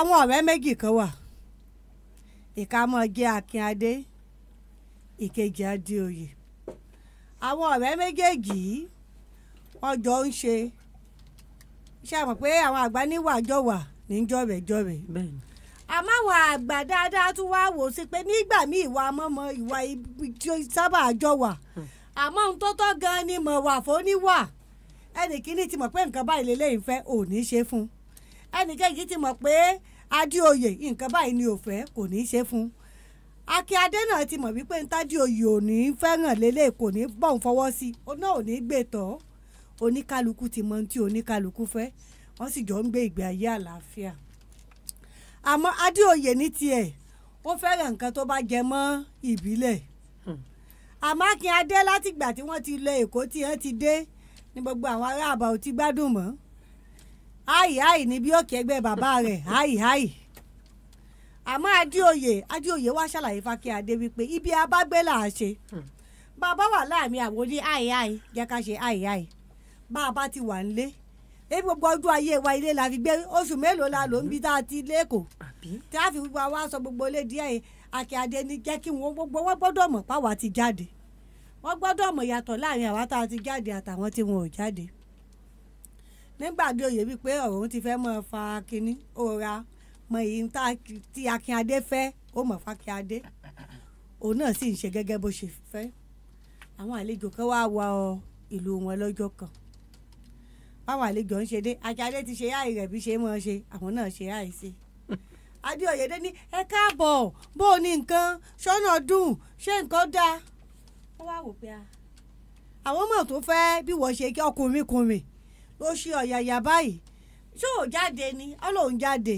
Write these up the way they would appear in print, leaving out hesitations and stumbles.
Àwọn ọ̀rẹ́ méjì kan wà. Ìkan máa jẹ́ Akínadé, ìkejì Adéoyè. Àwọn ọ̀rẹ́ méjèèjì yìí wọ́n jọ ń ṣe. Ṣé ẹ mọ̀ pé àwọn àgbà níwà jọ̀wà ní jọ̀rẹ̀jọ̀rẹ̀? Bẹ́ẹ̀ni. Àmọ́ àwọn àgbà dáadáa tún wá wò sí pé nígbà míì ìwà mọ́mọ́ ìwà ibi tí ó sábà jọ wà. Àmọ́ ohun tó tọ́ gan ni mọ̀ wà fóníwà. Ẹnì kíní ti mọ̀ pé nǹkan báyìí lélẹ́yìí fẹ́, ò ní ṣe fún un. Ẹnì kejì ti mọ̀ pé Adéoyè nǹkan báyìí ni ò fẹ́, kò ní ṣe fún un. Akínadé náà ti mọ̀ wípé ntádéoyè ò ní fẹ́ràn lélẹ̀, kò ní bọ́un fọwọ́ sí, ó náà ò ní gbé tọ́. Oníkálukú ti mọ ohun tí oníkálukú fẹ́, wọ́n sì jọ ń gbé ìgbé ayé àlàáfíà. Àmọ́ Adéoyè ní tiẹ̀, ó fẹ́ràn nǹkan tó bá jẹ mọ́ ìbílẹ̀. Àmọ́ Akínadé látìgbà tí wọ́n ti lọ Èkó tí wọ́n ti dé ní gbogbo àwọn ará àbá ò ti gbádùn mọ́. Áì áì ní bí òkè ẹgbẹ́ bàbá rẹ̀, áì áì. Àmọ́ Adéoyè, Adéoyè wá ṣàlàyé f'Akínadé wípé ibi abágbé là á ṣe. Bàbá wà láàrin àwọn oní áì áì, jẹ́ ká ṣe áì áì. Bá a bá ti wà nílé, ebi gbogbo ọdún ayé wa ilé la fi gbé, oṣù mélòó la lò ń bí tá a ti lékòó. Tí a fi gbogbo wa sọ gbogbo ilé díẹ̀, Akínadé ní jẹ́ kí wọ́n gbogbo wọ́n gbọ́dọ̀ mọ̀ páwa ti jáde. Wọ́n gbọ́dọ̀ mọ̀ yàtọ̀ láàrin àwa tá a ti jáde àtàwọn tí wọn ò jáde. Nígbà Adéoyè wípé ọ̀rọ̀ òun ti fẹ́ mọ́ fa kínní, ó ra mọ èyí tí Akínadé fẹ́, ó mọ̀ f'Akínadé. Òun náà sì ń ṣe gẹ́gẹ́ bó ṣe fẹ́. Àwọn àlejò kan wá wọ ìlú wọn lọ́jọ́ kan. Báwọn àlejò ń ṣe dé, Akínadé ti ṣe áì rẹ̀ bí ṣe máa ṣe, àwọn náà ṣe áì sí. Adéoyè dé ní ẹ káàbọ̀, bó o ní nǹkan, ṣọ́nà dùn, ṣé nǹkan dáa? Wọ́n wá wò pé a. Àwọn mọ̀ tó fẹ́ bí wọ́n ṣe kí ọkùnrin kùnrin ló ṣe ọ̀yàyà báyìí. Ṣé ò jáde ni? Ó lóun jáde.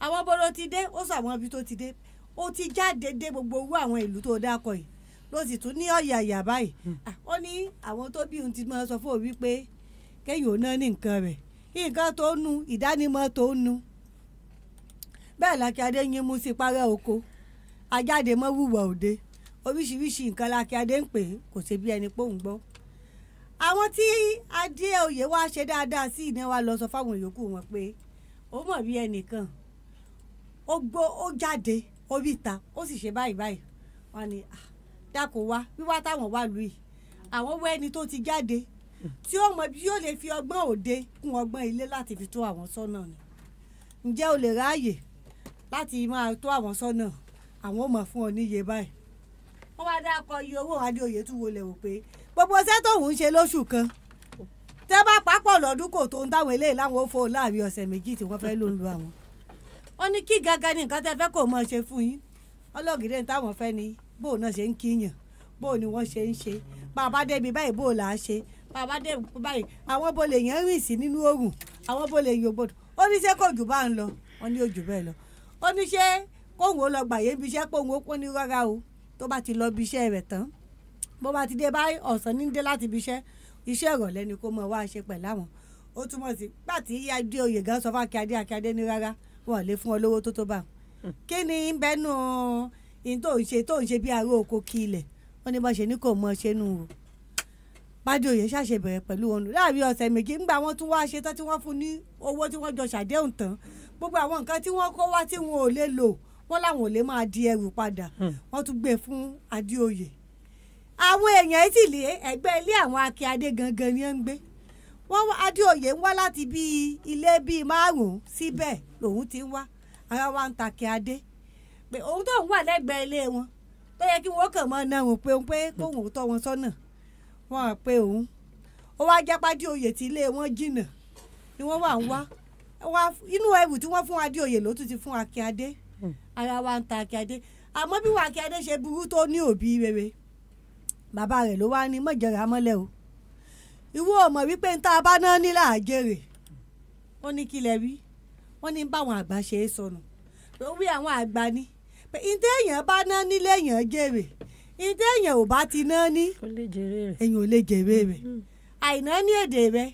Àwọn bó ló ti dé, ó sọ àwọn ibi tó ti dé. Ó ti jáde dé gbogbo owó àwọn ìlú tó dákọ̀ yìí. Ló sì tún ní ọ̀yàyà báyìí. Ó ní àwọn tó bí òun ti máa sọ fún òun wípé kéèyàn ò ná ní nǹkan rẹ̀. Nǹkan tó nu, ìdánimọ̀ tó nu. Bẹ́ẹ̀ l'Akínadé yín mú sí parẹ́ oko. Ajáde mọ́ wùwà òde. Oríṣiríṣi nǹkan l'Akínadé ń pè é, kò ṣe bí ẹni pé òun gbọ́. Àwọn tí Adéoyè wá ṣe dáadáa sí ìná wa lọ sọ fáwọn ìyókù wọn pé ó mọ̀ bí ẹnìkan. Ó gbó, ó jáde, ó rí ìta, ó sì ṣe báyìí báyìí. Wọ́n ní, à, dákun wá, wíwá táwọn wá lù yìí. Àwọn wọ ẹni tó ti jáde tí ó mọ bí yóò lè fi ọgbọ́n òde kún ọgbọ́n ilé láti fi tó àwọn sọ́nà ni. Ǹjẹ́ o lè ráàyè láti máa tó àwọn sọ́nà? Àwọn ò mọ̀ fún ọ níye báyìí. Wọ́n wá dákọ iye owó Adéoyè tún wọlé wò pé gbogbo iṣẹ́ tóun ń ṣe lóṣù kan tẹ́ bá papọ̀ lọ́dún kò tó ń táwọn eléyìí láwọn ó fò láàrin ọ̀sẹ̀ méjì tí wọ́n fẹ́ ló ń lu àwọn. Wọ́n ní kí gangan ni nǹkan tẹ́ fẹ́ kó mọ̀ ṣe fún yín. Ọlọ́gìdé ní táwọn fẹ́ ni bó náà ṣe ń kíyàn, bó ni wọ́n ṣe ń ṣe. Bàbá débi báyìí bó là á ṣe. Bàbá débi báyìí àwọn bo lè yàn rìn sí nínú òòrùn, àwọn bo lè yàn gbọdọ̀. Ó ní ṣé kò jù bá ń lọ, wọ́n ní ó jù bẹ́ẹ̀ lọ. Ó ní ṣé kóun ó lọ gbàyè ibi iṣẹ́ kóun ó ní rárá o. Tó bá ti lọ ibi iṣẹ́ rẹ̀ tán, bó bá ti dé báyìí ọ̀sán ní dé láti ibi iṣẹ́, iṣẹ́ ìrọ̀lẹ́ ni kó mọ̀ wá ṣe pẹ̀lú àwọn. Ó túmọ̀ sí pé àti Adéoyè gan sọ fún Akínadé, Akínadé ní rárá, wọn ò lè fún ọ lówó tó tó bá. Kí ni ń bẹ́nu ihun tó ń ṣe bí aró oko kí ilẹ̀? Wọ́n ní bó ṣe ní kò mọ̀ ṣe nù o. Bádéoyè ṣàṣe bẹ̀rẹ̀ pẹ̀lú wọn nù. Láàárín ọ̀sẹ̀ méjì ńgbà wọ́n tún wá ṣe tán tí wọ́n fún ní owó tí wọ́n jọ ṣàdéhùn tán. Gbogbo àwọn nǹkan tí wọ́n kó wá tí wọn ò lè lò, wọ́n láwọn ò lè máa di ẹrù padà. Wọ́n tún gbé fún Adéoyè. Àwọn èèyàn sì lé ẹgbẹ́ ilé àwọn Akínadé gangan ni wọ́n ń gbé. Wọ́n wá Adéoyè ń wá láti bí ilé bí márùn-ún síbẹ̀ lòun ti ń wá. Ara wa ń ta Akínadé. Pé òun tó ń wà lẹ́gbẹ̀ẹ́ ilé wọn tó yẹ kí wọ́n kàn máa ná òun pé òun pé kóun ò tọ́ wọn sọ́nà. Wọ́n á pe òun. Ó wá jẹ́ pé Adéoyè tí ilé wọn jìnnà ni wọ́n wà ń wá. Wá inú ẹrù tí wọ́n fún Adéoyè ló tún ti fún Akínadé. Ara wa ń ta Akínadé. Àmọ́ bí wọ́n Akínadé ṣe burú tó ní òbí rere. Bàbá rẹ̀ ló wá ní mọ̀jẹ̀rà mọ́lẹ̀ o. Ìwọ ò mọ̀ wípé ń tá a bá ná ní là á jèrè. Ó ní kí lẹ wí. Wọ́n ní báwọn àgbà ṣe é sọnù. Ó wí àwọn àgbà ni. Pé ǹ téèyàn bá ná nílé èèyàn jèrè. Ǹ téèyàn ò bá ti ná ní, èèyàn ò lè jèrè rẹ̀. Àìná ní èdè rẹ̀,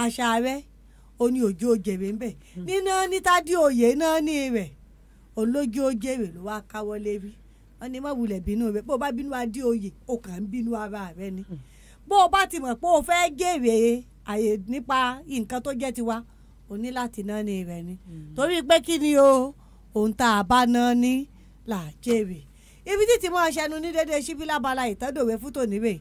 àṣà rẹ̀, ó ní òjò jèrè ńbẹ̀. Níná ní Tádéoyè náà ní rẹ̀. Olójú ó jèrè ló wá káwọ́ lérí. Wọ́n ní má wulẹ̀ bínú rẹ̀. Bó o bá bínú Adéoyè, o kàn ń bínú ara rẹ ni. Bó o bá ti mọ̀ pé o fẹ́ jèrè àyè nípa nǹkan tó jẹ́ tiwa, O ní láti ná ní rẹ̀ ni, torí pé kí ni o, ohun tá a bá ná ní là á jèrè. Ibi títí mọ́ ṣẹnu ní déédéé síbí lábala ìtọ́dọ̀wé fún tòní rè.